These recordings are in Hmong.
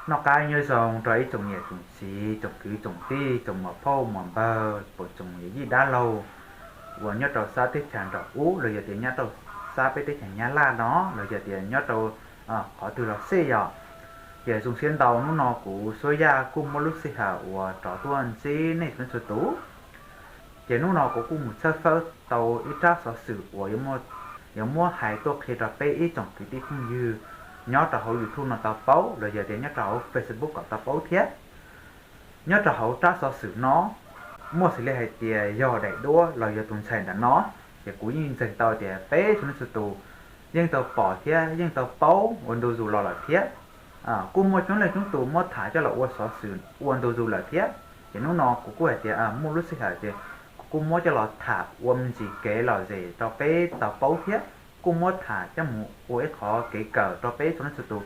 Noj qab nyob zoo rau ib tsoom niam tsoom txiv, tsoom kwv tsoom tij, tsoom muam phauj muam npawg, tsoom yawm yij dab laug uas nyob rau sab teb chaws nram ub los yog tias nyob rau sab peb teb chaws Nyab Laj no los yog tias nyob rau qhov twg los xij yom. Ces zoo siab ntau hnub no kuv Suab Yaj kuj muaj lub sij hawm uas rov tuaj ntsib nej txhua leej txhua tus. Ces hnub no kuv kuj mus tshawb fawb tau ib rab xov xwm uas yuav muab hais tuaj qhia rau peb ib tsoom kwv tij phooj ywg nyob rau hauv YouTube no tau paub los yog tias nyob rau hauv Facebook kom tau paub thiab. Nyob rau hauv rab xov xwm no muaj xws li hais tias yog daim duab los yog tus ntxhais ntawm no, ces kuv yeej ntseeg tau tias peb txhua leej txhua tus yeej tau pom thiab yeej tau paub ua ntu zus los lawm thiab. Kuj muaj coob leej coob tus muab tham coj los ua xov xwm ua ntu zus lawm thiab. Ces hnub no kuv kuj hais tias muaj lub sij hawm ces kuv kuj muab coj los tham ua me ntsis kev lom zem rau peb tau paub thiab, kuj muab tham coj mus ua ib qhov kev kawm rau peb txhua leej txhua tus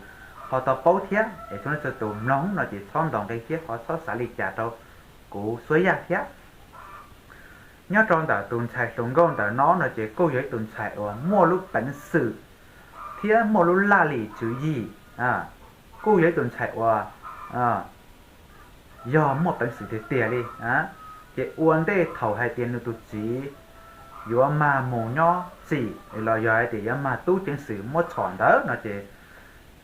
ho tau paub thiab, es txhua leej txhua tus mloog no ces txhob ntaus nqi thiab ho txhob xav li cas rau kuv Suab Yaj thiab. Nyob rau ntawm tus ntxhais hluas nkauj ntawm no no ces kuj yog ib tus ntxhais uas muaj lub peev xwm thiab muaj lub laj lim tswv yim, kuj yog ib tus ntxhais uas yog muaj peev xwm tiag tiag li. Ces ua ntej thaum hais tias nws tus txiv yuav mag mus nyob txim los yog hais tias yuav mag tub ceev xwm muab txhom ntawd no ces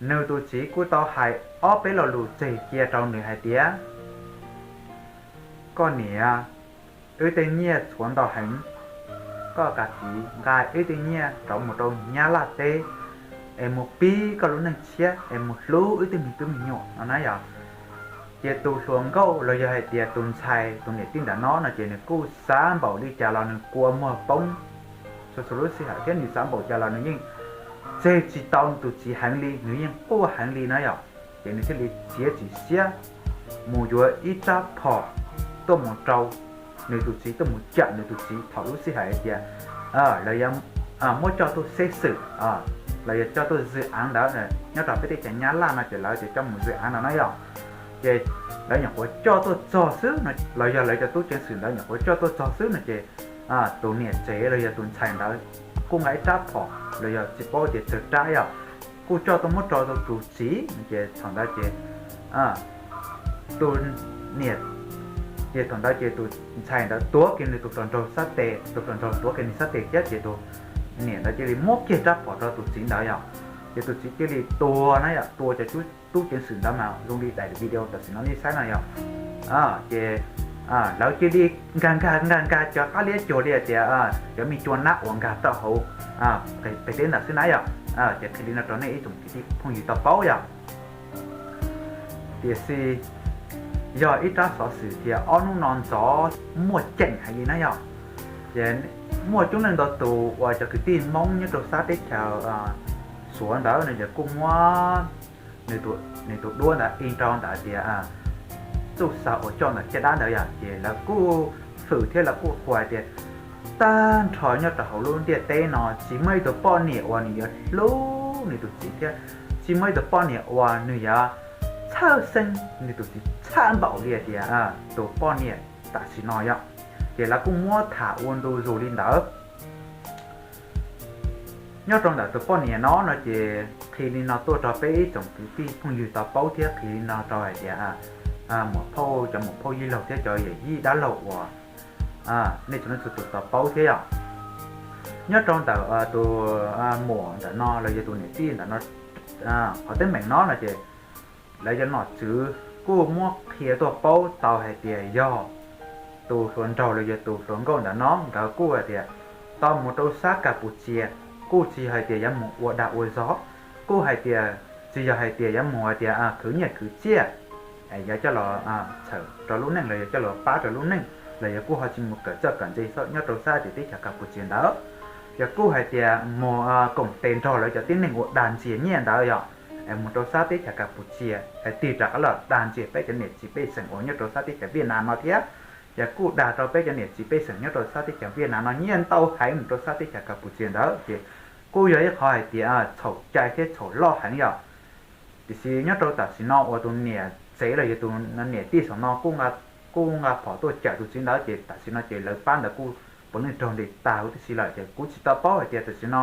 nws tus txiv kuj tau hais ob peb lo lus tseg cia rau nws hais tias, koj niam, wb tej nyiaj txhuav ntau heev, koj kav tsij nqa wb tej nyiaj rov mus rau Nyab Laj teb es mus pib koj lub neej tshiab es mus hlub wb tej me tub me nyuam no na yom. Ces tus hluas nkauj los yog hais tias tus ntxhais tus niam tij ntawm no no ces nws kuj xav npaum li cas los nws kua muag poob txhua txhua lub sij hawm thiab nws xav npaum cas los nws yeej tseg tsis tau nws tus txiv heev li, nws yeej quaj heev li na yom. Ces nws thiaj li txiav txim siab mus yuav ib rab phom tuaj mus rau nws tus txiv, tuaj mus cawm nws tus txiv thaum lub sij hawm hais tias lawv muab coj tuaj xeb xwm los yog coj tuaj zwm av ntawd. Nyob rau peb teb chaws Nyab Laj no ces lawv tias coj mus zwm av no na yom. Ces lawv nyuam qhuav coj tuaj txog xwb no los yog lawv cov tub ceev xwm ntawd nyuam qhuav coj tuaj txog xwb no ces tus niam tsev los yog tus ntxhais ntawd kuj nqa ib rab phom los yog tsis paub tias tsawg rab yom, kuj coj tuaj muab rau tus txiv no ces thaum ntawd ces tus niam, ces thaum ntawd ces tus ntxhais ntawd tuav kiag nws tus hluas nraug sab tes, tus hluas nraug tuav kiag nws sab tes thiab ces tus niam ntawd cia li muab kiag rab phom rau tus txiv ntawd yom. Ces tus txiv cia li tuag na yom, tua cov tub ceev xwm ntawd mas zoo li daim video tam sim no nej saib no yom. Ces lawv cia li nkag nkag nkag nkag cov qab liab cuag li hais tias cov me cua nab uas nkag rau hauv pem teb ntawd xwb na yom. Ces qhia li no rau nej ib tsoom kwv tij phooj ywg tau paub yom. Tiam sis yog ib rab xov xwm tias ob hnub no ntxov muaj ceem heev li na yom. Ces muaj coob leej ntau tus uas cov kwv tij Hmoob nyob rau sab teb chaws Suav ntawd no ces kuj muab nws tus duab ntawd i rau ntawd tias txuj sa uas coj ntawm caj dab ntawd yom, ces lawv kuj hwm thiab lawv kuj qhuas tias tag nrho nyob rau hauv lub ntiaj teb no tsis muaj ib tug poj niam uas nws yuav hlub nws tus txiv thiab tsis muaj ib tug poj niam uas nws yuav txhawj xeeb nws tus txiv txhawj npaum li hais tias tus poj niam tam sim no yom. Ces lawv kuj muab tham ua ntu zus li ntawd. Nyob rau ntawm tus poj niam no no ces qhia li no tuaj rau peb ib tsoom kwv tij phooj ywg tau paub thiab qhia li no rau hais tias muam phauj, cov muam phauj yij laug thiab cov yawm yij dab laug uas nej txhua leej txhua tus tau paub thiab yom. Nyob rau ntawm tus muam ntawm no los yog tus niam tij ntawm no qhov teeb meem no no ces lawv cov nom tswv kuj muab qhia tuaj paub tau hais tias yog tus hluas nraug los yog tus hluas nkauj ntawm no nkawd kuj hais tias tau mus rau sab Kas Pus Tsia, kuj tsis yog hais tias yuav mus ua dag ua zog, kuj hais tias tsis yog hais tias yuav mus hais tias khwv nyiaj khwv txiaj, yuav coj los txhawm rau lub neej los yog coj los pab rau lub neej los yog kuj ho tsis mus kawm txawj kawm ntse nyob rau sab tim teb chaws Kas Pus Tsia ntawd. Yog kuj hais tias mus koom tes nrog lawv cov tib neeg ua dag ntxias nyiaj ntawd yom, mus rau sab teb chaws Kas Pus Tsia es tig rov qab los dag ntxias peb cov niam txiv pej xeem uas nyob rau sab teb chaws Viaj Nam no thiab. Ces kuj dag rau peb cov niam txiv pej xeem nyob rau sab teb chaws Viaj Nam no nyiaj ntau heev mus rau sab teb chaws Kas Pus Tsia ntawd ces kuj yog ib qhov hais tias txhaum cai thiab txhaum loj heev yom. Tiam sis nyob rau tam sim no uas tus niam tsev los yog tus niam tij saum no kuj nqa phom tuaj cawm tus txiv ntawd ces tam sim no ces lawv pab ntawd kuj puav leej raug ntes tag huv tib si lawm ces kuv tsis tau paub hais tias tam sim no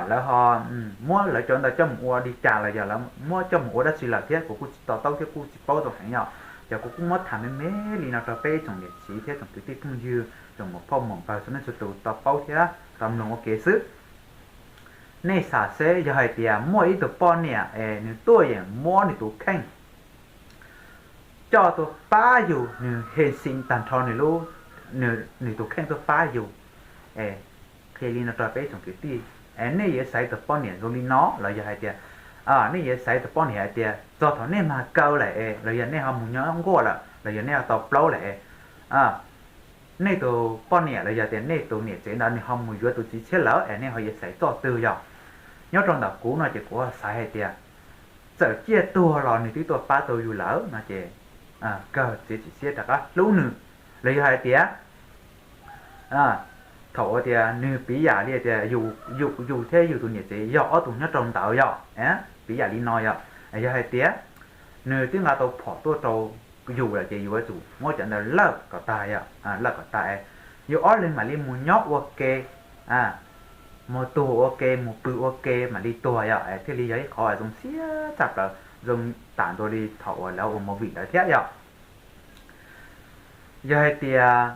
lawv ho muab lawv cov ntawd coj mus ua li cas los yog lawv muab coj mus ua dab tsi lawm thiab kuv kuj tsis to taub thiab kuj tsis paub tau heev yom. Ces kuv kuj muab tham me me li no rau peb tsoom niam txiv thiab tsoom kwv tij phooj ywg, tsoom muam phauj muam npawg txhua leej txhua tus tau paub thiab tau mloog ua ke xwb. Nej xam seb yog hais tias muaj ib tug poj niam es nws tuaj yeem muab nws tus kheej coj tuaj pab yus, nws hee xi tag nrho nws lub, nws tus kheej tuaj pab yus. Qhia li no rau peb tsoom kwv tij, nej yuav xaiv tus poj niam zoo li no los yog hais tias nej yuav xaiv tus poj niam hais tias txog thaum nej mag kaw lawm es los yog nej ho mus nyob nkuaj lawm los yog nej ho tau plaub lawm es nej tus poj niam los yog tias nej tus niam tsev ntawd nws ho mus yuav tus txiv tshiab lawm es nej ho yuav xaiv txoj twg yog? Nyob rau ntawm kuv no ces kuv xaiv hais tias txawm ciaj tuag los nws twb tuaj pab tau yus lawm no ces kawg txiav txim siab rov qab hlub nws. Los yog hais tias thaum uas tias nws piv yam li tias yus, yus thiab yus tus niam tsev yog ob tug nyob rau ntawd yog, piv yam li no yog, yog hais tias nws twb nqa tau phom tuaj rau yus lawm ces yus yuav tsum muab cov ntawd lawj kom tag yog, lawj kom tag es yus ob leeg mam li mus nyob ua ke, mus tuag ua ke mus pw ua ke mam li tuag yog, thiaj li yog ib qhov zoo siab tshaj plaws, zoo tam ntua li thaum uas lawv ua movie ntawd thiab yog. Yog hais tias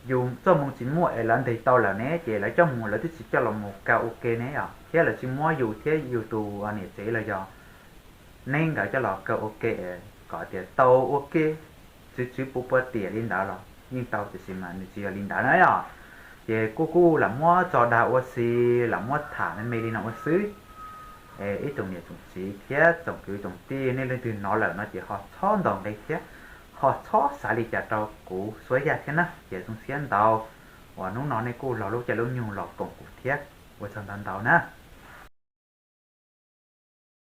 yus txoj hmoo tsis muaj es lawv ntes tau lawm ne ces lawv coj mus lawv twb tsis coj los mus kaw ua ke ne yog, thiab lawv tsis muab yus thiab yus tus niam tsev los yog neb nkawd coj los kaw ua ke kom tias tau ua ke, tswv tswv puv puas tiam li ntawd los yeej tau tiam sis mas nws tsis yog li ntawd na yog. Ces kuj kuj lam muab tso dag ua si, lam muab tham me me li no ua xwb. Ib tsoom niam tsoom txiv thiab tsoom kwv tsoom tij nej leej twg hnov lawm no ces ho txhob ntaus nqi thiab ho txhob xav li cas rau kuv Suab Yaj thiab na. Ces zoo siab ntau uas hnub no nej kuj los lub caij lub nyoog los koom kuv thiab, ua tsaug ntau ntau na.